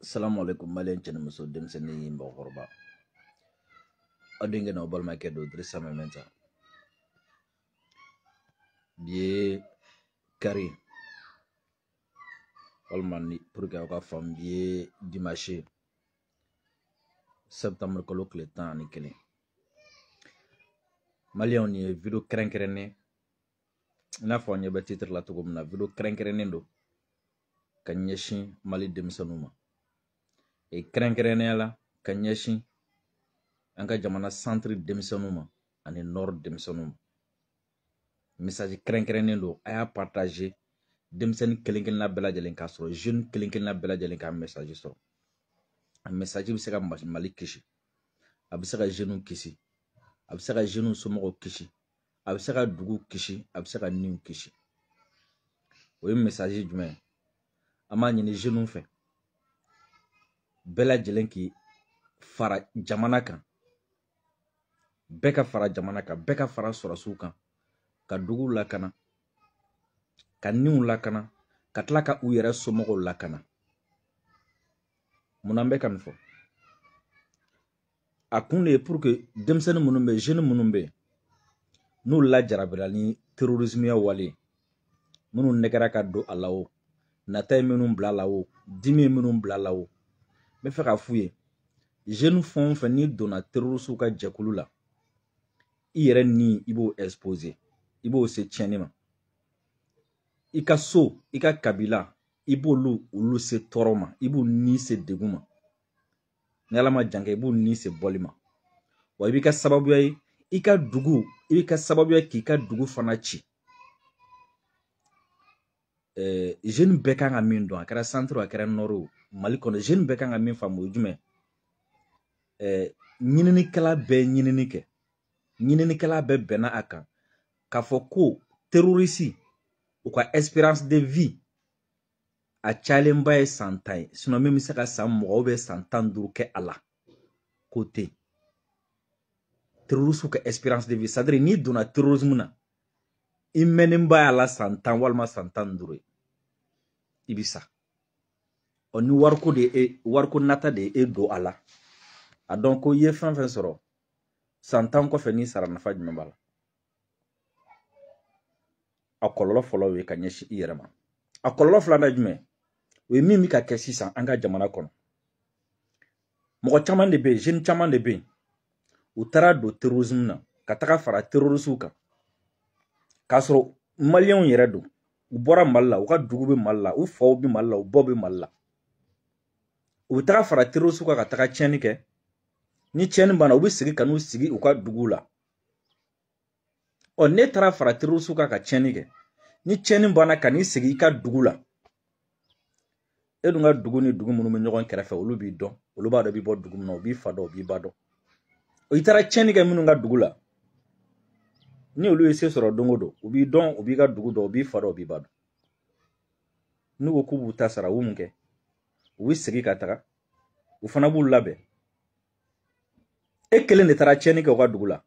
Salamu alaikum malien cɛ ni muso, denmisɛnnin ni mɔgɔkɔrɔba. Aw denkɛ n'aw balimakɛ don, Dirisa Mɛmɛnta. Bi ye kari, walima ni pour que aw ka faamu, bi ye dimanche, septembre kalo tile 11. Maliyɛnw, nin ye vidéo kɛrɛnkɛrɛnnen, i n'a fɔ an ɲɛ bɛ titre la cogo min na, vidéo kɛrɛnkɛrɛnnen don ka ɲɛsin Mali denmisɛnninw ma, e kɛrɛnkɛrɛnnenya la ka ɲɛsin an ka jamana centre denmisɛnninw ma ani nord denmisɛnninw ma. Message kɛrɛnkɛrɛnnen don, a y'a partager denmisɛnnin kelen kelenna bɛɛ lajɛlen k'a sɔrɔ, jeune kelen kelenna bɛɛ lajɛlen k'a message sɔrɔ. A message bɛ se ka Mali kisi, a bɛ se ka jeunes kisi, a bɛ se ka jeunes somɔgɔw kisi, a bɛ se ka dugu kisi, a bɛ se ka niw kisi. O ye message jumɛn ye? An b'a ɲini jeunes fɛ bɛɛ lajɛlen k'i fara jamana kan, bɛɛ ka fara jamana kan, bɛɛ ka fara sɔrɔsiw kan, ka duguw lakana, ka niw lakana, ka tila ka u yɛrɛ somɔgɔw lakana. Munna an bɛ ka nin fɔ? A kun de ye pour que denmisɛnnin minnu bɛ yen, jeune minnu bɛ yen, n'u lajarabira ni terrorisme ya wale, minnu nɛgɛra ka don a la o, nata ye minnu bila a la o, dimi ye minnu bila a la o, n bɛ fɛ k'a f'u ye, jeune fɛn o fɛn n'i donna terroriste ka jɛkulu la, i yɛrɛ ni i b'o exposer, i b'o se tiɲɛni ma. I ka so, i ka kabila, i b'olu olu se tɔɔrɔ ma, i b'u ni se degun ma. Ni Ala ma jan kɛ, i b'u ni se bɔli ma. Wa i b'i ka sababuya ye, i ka dugu, i b'i ka sababuya k'i ka dugu fana ci. Jeune bɛɛ kan ka min dɔn, a kɛra centre, a kɛra nord, Mali kɔnɔ, jeune bɛɛ kan ka min faamu, o ye jumɛn? Ɲininikɛla bɛɛ ɲinini kɛ, ɲininikɛla bɛɛ bɛnna a kan k'a fɔ ko terroriste u ka espérance de vie a cayalenba ye san 10 ye, sinon min bɛ se ka san 20 bɛ san 15 kɛ a la, k'o tɛ yen. Terroriste ka espérance de vie, c'est à dire n'i donna terrorisme na, i mɛnnenba y'a la san 10 walima san 15 ye, i bɛ sa. Ɔ ni wariko de ye, wariko nata de ye e don a la, a dɔn ko i ye fɛn fɛn sɔrɔ san 10 kɔfɛ, n'i sara, nafa jumɛn b'a la? A kɔlɔlɔ fɔlɔ ye ka ɲɛsin i yɛrɛ ma. A kɔlɔlɔ filanan ye jumɛn? O ye min bɛ ka kɛ sisan an ka jamana kɔnɔ. Mɔgɔ caman de bɛ yen, jeune caman de bɛ yen, u taara don terrorisme na, ka taga fara terroristew kan, k'a sɔrɔ maliyɛnw yɛrɛ don, u bɔra Mali la, u ka dugu bɛ Mali la, u faw bɛ Mali la, u baw bɛ Mali la. U bɛ taga fara terroristew kan ka taga tiɲɛni kɛ. Ni tiɲɛni banna, u bɛ segin ka n'u sigi u ka dugu la. Ɔ ne taara fara terroristew kan ka tiɲɛni kɛ, ni tiɲɛni banna ka n'i sigi i ka dugu la, e dun ka dugu ni dugu minnu bɛ ɲɔgɔn kɛrɛfɛ, olu b'i dɔn, olu b'a dɔn i bɛ bɔ dugu min na, u b'i fa dɔn, u b'i ba dɔn. I taara tiɲɛni kɛ minnu ka dugu la, ni olu ye se sɔrɔ don o don, u b'i dɔn, u b'i ka dugu dɔn, u b'i fa dɔn, u b'i ba dɔn. N'u ko k'u b'u ta sara, u mun kɛ? U bɛ segin ka taga, u fana b'u labɛn. E kelen de taara tiɲɛni kɛ u ka dugu la,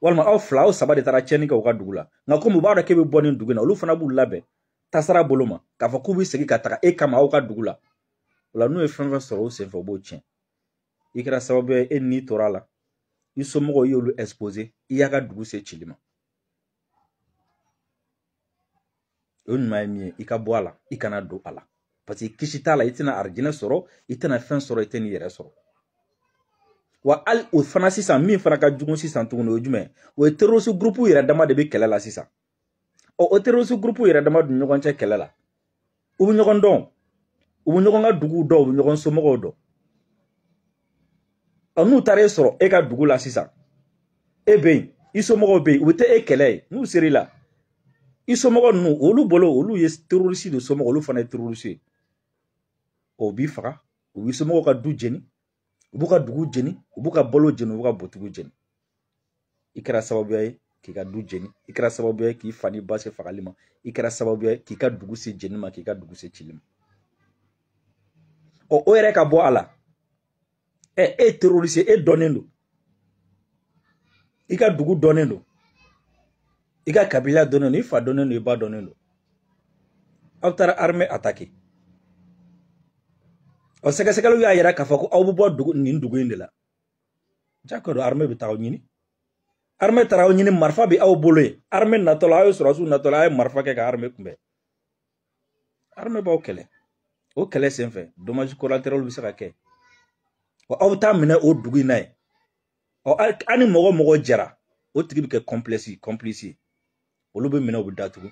walima aw fila, aw saba de taara tiɲɛni kɛ u ka dugu la, nka komi u b'a dɔn k'e bɛ bɔ nin dugu in na, olu fana b'u labɛn tasara bolo ma k'a fɔ k'u bɛ segin ka taga e kama aw ka dugu la. O la, n'u ye fɛn fɛn sɔrɔ u senfɛ, u b'o tiɲɛ. I kɛra sababu ye, e ni tora a la, i somɔgɔw y'olu exposer, i y'a ka dugu se cili ma. O ɲuman ye min ye, i ka bɔ a la, i kana don a la, parce que kisi t'a la, i tɛna arijinɛ sɔrɔ, i tɛna fɛn sɔrɔ, i tɛna i yɛrɛ sɔrɔ. Wa hali o fana sisan, min fana ka jugu sisan tuguni, o ye jumɛn? O ye terroriste groupe yɛrɛ dama de bɛ kɛlɛ la sisan. Ɔ o terroriste groupe yɛrɛ dama dun ɲɔgɔn cɛ kɛlɛ la, u bɛ ɲɔgɔn dɔn, u bɛ ɲɔgɔn ka duguw dɔn, u bɛ ɲɔgɔn somɔgɔw dɔn. Ɔ n'u taara e sɔrɔ e ka dugu la sisan, e bɛ yen, i somɔgɔw bɛ yen, u bɛ taa e kɛlɛ ye. N'u ser'i la, i somɔgɔ ninnu, olu bolo, olu ye terroriste de somɔgɔ, olu fana ye terroriste ye. O b'i faga, u b'i somɔgɔw ka du jeni, u b'u ka dugu jeni, u b'u ka balo jeni, u b'u ka botigiw jeni. I kɛra sababuya ye k'i ka du jeni, i kɛra sababuya ye k'i fa ni ba se fagali ma, i kɛra sababuya ye k'i ka dugu se jeni ma, k'i ka dugu se cili ma. Ɔ o yɛrɛ ka bɔ a la, ɛ e terroriste, e dɔnnen don, i ka dugu dɔnnen don, i ka kabila dɔnnen don, i fa dɔnnen don, i ba dɔnnen don. Aw taara armée attaquer. Ɔ sɛgɛsɛgɛliw y'a yira k'a fɔ ko aw bɛ bɔ dugu nin dugu in de la. Jago don, armée bɛ taa aw ɲini. Armée taara aw ɲini, marifa bɛ aw bolo yen. Armée natɔ la, aw ye sɔrɔdasiw natɔ la, aw ye marifa kɛ ka armée kunbɛn. Armée b'aw kɛlɛ. O kɛlɛ senfɛ, dommage collatéral bɛ se ka kɛ. Ɔ aw bɛ taa minɛ o dugu in na yen. Ɔ aw ni mɔgɔ mɔgɔ jɛra, o tigi bɛ kɛ complice ye. Olu bɛ minɛ, u bɛ datugu.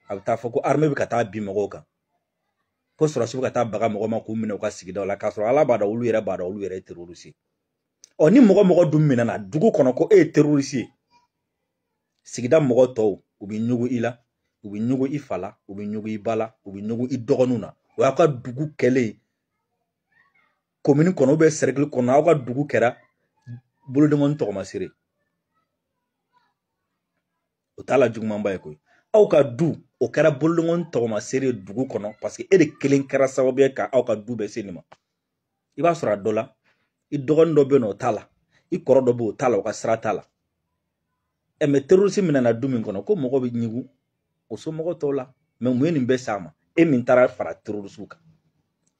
A bɛ taa fɔ ko armée bɛ ka taa bin mɔgɔw kan. Ko sɔrɔdasiw bɛ ka taa baga mɔgɔ ma k'u minɛ u ka sigidaw la, k'a sɔrɔ Ala b'a dɔn, olu yɛrɛ b'a dɔn, olu yɛrɛ ye terroriste ye. Ɔ ni mɔgɔ mɔgɔ dun minɛna dugu kɔnɔ ko e ye terroriste ye, sigida mɔgɔ tɔw u bɛ ɲugu i la, u bɛ ɲugu i fa la, u bɛ ɲugu i ba la, u bɛ ɲugu i dɔgɔninw na. O y'aw ka dugu kɛlen ye commune kɔnɔ ou bien cercle kɔnɔ, aw ka dugu kɛra bolodenkɔni tɔgɔmasere. O t'a la jugumanba ye koyi. Aw ka du o kɛra bolodenkɔni tɔgɔmasere dugu kɔnɔ parce que e de kelen kɛra sababu ye ka aw ka du bɛɛ se nin ma. I b'a sɔrɔ a dɔ la, i dɔgɔnin dɔ bɛ yen nɔ o t'a la, i kɔrɔ dɔ bɛ yen o t'a la, o ka sira t'a la. Ɛ mais terroriste minɛna du min kɔnɔ ko mɔgɔ bɛ ɲugu o somɔgɔ tɔw la. Mais mun ye nin bɛɛ s'a ma? E min taara fara terroriste kan,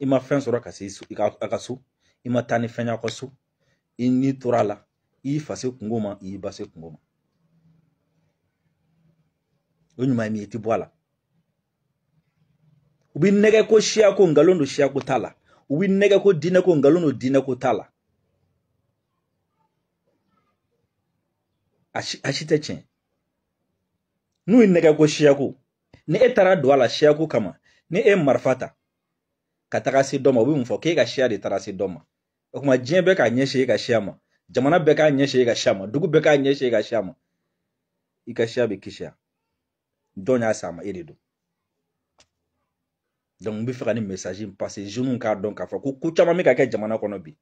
i ma fɛn sɔrɔ ka se i ka so, i ma taa ni fɛn ye aw ka so, i ni tora a la, i y'i fa se kungo ma, i y'i ba se kungo ma. O ɲuman ye min ye, i tɛ bɔ a la. U bɛ nɛgɛ ko siya ko nkalon don, siya ko t'a la. U bɛ nɛgɛ ko diinɛ ko nkalon don, diinɛ ko t'a la. A si tɛ tiɲɛ. N'u ye nɛgɛ ko siya ko, ni e taara don a la siya ko kama, ni e marifa ta ka taga se dɔ ma, u bɛ mun fɔ? K'e ka siya de taara se dɔ ma. O tuma diɲɛ bɛɛ k'a ɲɛsin e ka siya ma, jamana bɛɛ k'a ɲɛsin e ka siya ma, dugu bɛɛ k'a ɲɛsin e ka siya ma. I ka siya bɛ kisi yan. Jɔn y'a s'a ma? E de don. Donc n bɛ fɛ ka nin message in passer jeunes k'a dɔn k'a fɔ ko ko caman bɛ ka kɛ jamana kɔnɔ bi.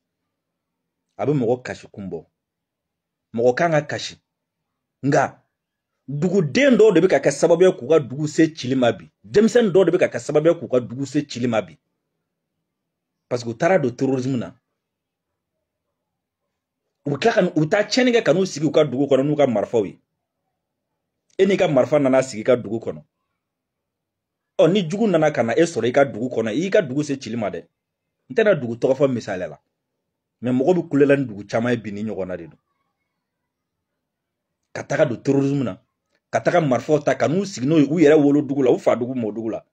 A bɛ mɔgɔ kasi kun bɔ. Mɔgɔ kan ka kasi. Nka duguden dɔw de bɛ ka kɛ sababu ye k'u ka dugu se cili ma bi. Denmisɛnnin dɔw de bɛ ka kɛ sababu ye k'u ka dugu se cili ma bi. Parce que u taara don terrorisme na. U bɛ tila ka u bɛ taa tiɲɛni kɛ ka n'u sigi u ka dugu kɔnɔ n'u ka marifaw ye. E n'i ka marifa nana sigi i ka dugu kɔnɔ. Ɔ ni jugu nana ka na e sɔrɔ i ka dugu kɔnɔ, i y'i ka dugu se cili ma dɛ. N tɛna dugu tɔgɔ fɔ misaliya la. Mais mɔgɔ bɛ kulela ni dugu caman ye bi ni ɲɔgɔnna de don. Ka taga don terrorisme na, ka taga marifaw ta ka n'u sigi n'o ye u yɛrɛ wolo dugu la, u fa dugu mɔ dugu la.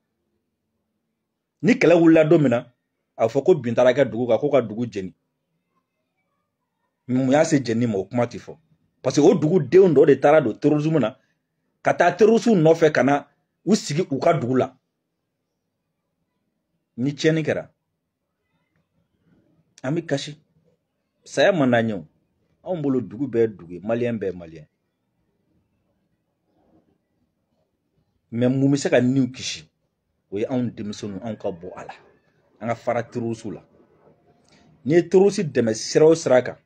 Ni kɛlɛ wulila don min na, a bɛ fɔ ko bin taara kɛ dugu kan, k'o ka dugu jeni. Mun y'a se jeni ma, o kuma tɛ fɔ. Parce que o dugu denw dɔ de taara don terrorisme na, ka taa terroriste nɔfɛ ka na u sigi u ka dugu la. Ni tiɲɛni kɛra, an bɛ kasi. Saya man d'an ye o. Anw bolo dugu bɛɛ ye dugu ye, maliyɛn bɛɛ ye maliyɛn. Mais mun bɛ se ka niw kisi? O ye anw denmisɛnninw, anw ka bɔ a la. An ka fara terroriste la. N'i ye terroriste dɛmɛ sira o sira kan,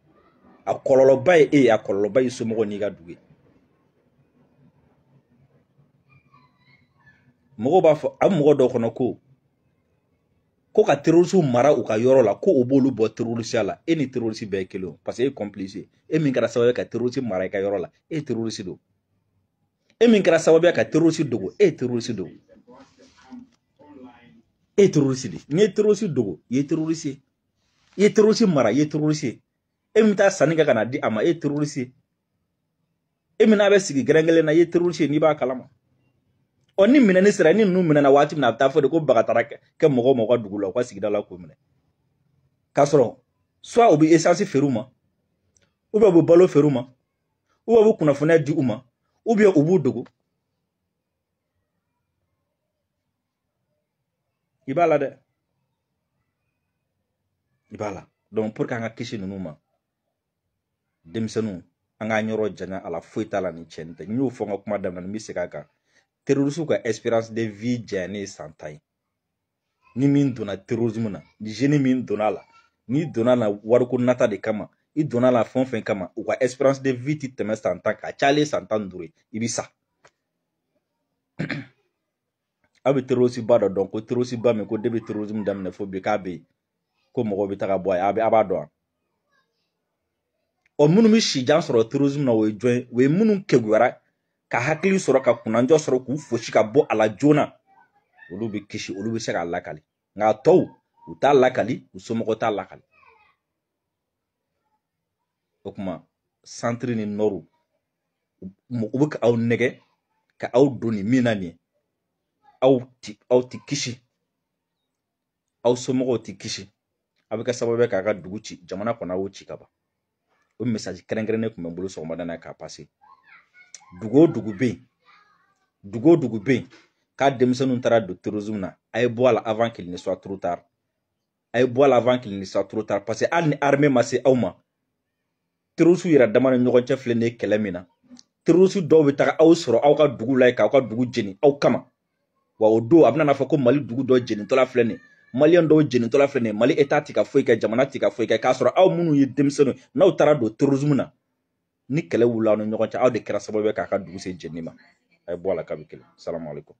a kɔlɔlɔba ye e ye, a kɔlɔlɔba ye somɔgɔw n'i ka dugu ye. Mɔgɔw b'a fɔ, a bɛ mɔgɔ dɔw kɔnɔ ko ka terroriste mara u ka yɔrɔ la, ko o b'olu bɔ terroriste la. E ni terroriste bɛɛ ye kelen o, parce que e ye complice ye. E min kɛra sababu ye ka terroriste mara i ka yɔrɔ la, e ye terroriste don. E min kɛra sababu ye ka terroriste dogo, e ye terroriste don. E ye terroriste de. N'i ye terroriste dogo, i ye terroriste ye. I ye terroriste mara, i ye terroriste ye. E min bɛ taa sanni kɛ ka na di a ma, e ye terroriste ye. E min n'a bɛ sigi gɛrɛn kelen na, i ye terroriste ye n'i b'a kalama. Ɔ ni minɛni sera, ni ninnu minɛna waati min na, a bɛ taa fɔ de ko baga taara kɛ mɔgɔw ma u ka dugu la, u ka sigida la k'u minɛ. K'a sɔrɔ soit u bɛ essence feere u ma, ou bien u bɛ balo feere u ma, ou bien u bɛ kunnafoniya di u ma, ou bien u b'u dogo. I b'a la dɛ. I b'a la. Donc pour qu'an ka kisi ninnu ma, denmisɛnninw, an k'an yɔrɔ janya a la, foyi t'a la ni tiɲɛni tɛ. N y'o fɔ n ka kuma daminɛ, n bɛ segin a kan. Terroriste ka espérance de vie janyalen ye san 10 ye. Ni min donna terrorisme na, ni jeune min donna a la, n'i donna a la wariko nata de kama, i donna a la fɛn o fɛn kama, u ka espérance de vie ti tɛmɛ san 10 kan, a cayalen san 15 ye, i bɛ sa. Aw bɛ terroriste ba dɔ dɔn, ko terroriste ba min ko depuis terrorisme daminɛ fo bi k'a bɛ yen, ko mɔgɔw bɛ taga bɔ a ye, a b'a dɔn wa? Ɔ minnu bɛ si jan sɔrɔ terrorisme na, o ye jɔn ye? O ye minnu keguyara ka hakili sɔrɔ, ka kunnanjɔ sɔrɔ, k'u fosi ka bɔ a la joona, olu bɛ kisi, olu bɛ se k'a lakali. Nka a tɔw, U t'a lakali, u somɔgɔw t'a lakali. O tuma centre ni nord, u bɛ ka aw nɛgɛ ka aw don nin min na nin ye, aw ti kisi, aw somɔgɔw ti kisi. A bɛ kɛ sababu ye k'a ka dugu ci, jamana kɔnɔ a y'o ci ka ban. O message kɛrɛnkɛrɛnnen tun bɛ n bolo sɔgɔmada in na k'a passer. Dugu o dugu bɛ yen, dugu o dugu bɛ yen k'a denmisɛnninw taara don terrorisme na, a ye bɔ a la avant qu'il ne soit trop tard. A ye bɔ a la avant qu'il ne soit trop tard, parce que hali ni armée ma se aw ma, terroriste yɛrɛ dama ni ɲɔgɔn cɛ filɛ nin ye kɛlɛ min na, terroriste dɔw bɛ taga aw sɔrɔ aw ka dugu la yen k'aw ka dugu jeni aw kama. Wa o don a bɛna fɔ ko Mali dugu dɔ jenitɔla filɛ nin ye, maliyɛn dɔw jenitɔla filɛ nin ye, Mali état ti ka foyi kɛ, jamana ti ka foyi kɛ, k'a sɔrɔ aw minnu ye denmisɛnninw n'aw taara don terrorisme na, ni kɛlɛ wulila aw ni ɲɔgɔn cɛ, aw de kɛra sababu ye k'a ka dugu se jeni ma. A ye bɔ a la kabi kelen. Salamu aleykum.